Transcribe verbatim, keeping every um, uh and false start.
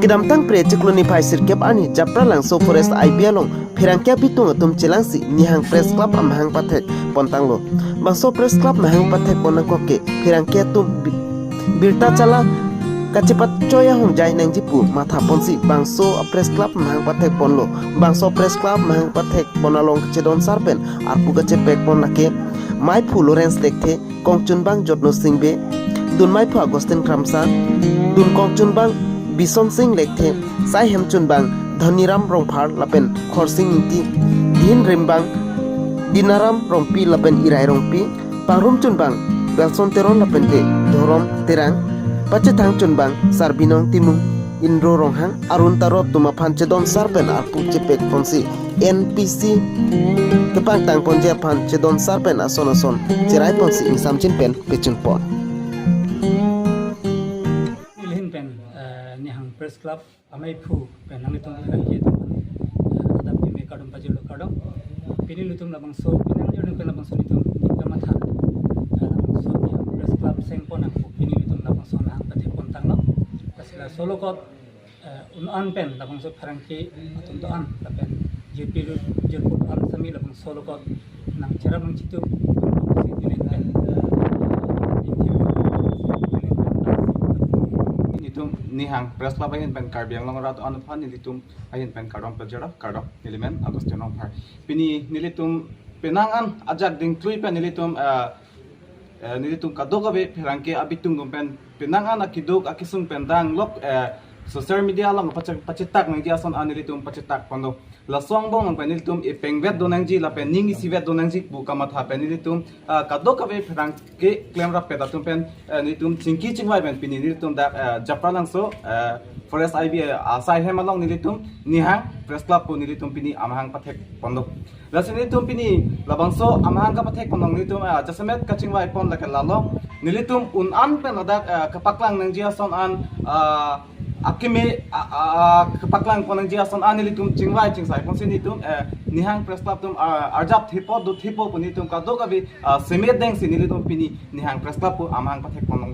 Kedamtang Phre chiklo niphai sirkep arni Japralangso Forest I B along pherangke abitung atum chelangsi Nihang Press Club amahang pathek pontanglo. Bangso Press Club mahang pathek ponnangkok ke pherangke atum bi- birta chala kachepachoi ahongjai nangji pu matha ponsi bangso Press Club mahang pathek ponlo. Bangso Press Club mahang pathek pon along kachedon sar pen arpu kachepek pon lake Maiphu Lawrence Lekthe, kongchunbang Jotno Singh Bey, dun Maiphu Augustine Kramsa, dun kongchunbang Bison Singh Lekthe, sai hemchunbang Dhaniram Rongphar lapen Khorsing Ingti, dhin rimbang Dinaram Rongpi lapen Irai Rongpi, pangrum chunbang Belson Teron lapen te Dhorom Terang, pachethang chunbang Sarbinong Timung, Indro Ronghang, Arun Taro atum aphan chedon sar pen arpu chepek ponsi N P C kepangtang ponji aphan chedon sar pen ason ason cherai ponsi ingsamjin pen pechun pon. Nelihin pen, eh, Nihang Press Club amei phu pen nanglitum pherangke atum, eh, adap kimi kardom pajirlo, kardom. Pini nelitum labangso, pini nangjirno pen labangso nelitum ningkan matha, eh, labangso Nihang Press Club seng pon nangpo, pini nelitum labangso nang pathek pontanglo. Lasi laso along kot, eh, un-an pen labangso pherangke atum do-an lapen jirpi ru- jirpo do-an sami labangso along kot nangcherap nangchitu. Nelitum Nihang Press Club ahin pen Karbi Anglong arat do-an aphan nelitum ahin pen kardom pajirlo, kardom. Nelimen Augustine Rongphar. Pini nelitum penang an ajak dingklui pen nelitum, eh, eh, nelitum kadokave pherangke abitung atum pen penang an akeduk akesung pen danglok, eh, social media along pache- pachetak nangji ason an nelitum pachetak ponlo. Laso angbong along pen nelitum epeng vet do nangji lapen ning isivet do nangji pu kamatha pen nelitum, ah, kadokave pherangke klemrappet atum pen, eh, nelitum chingki chingvai pen pini nelitum dak, eh, Japralangso, eh, Forest I B, eh, asai hem along nelitum Nihang Press Club pu nelitum pini amahang pathek ponlo. Lasi nelitum pini labangso amahang kapathek pon along nelitum, ah, jasemet kachingvai pon lake lalo. Nelitum un-an pen ladak, ah, kepaklang nangji ason an, ah, akimi, ah, ah, kepaklang pon nangji ason an nelitum chingvai chingsai ponsi nelitum, eh, Nihang Press Club atum, ah, arjap thepo do thepo pu nelitum kadokave, ah, semet dengsi nelitum pini Nihang Press Club pu amahang pathek pon longlo.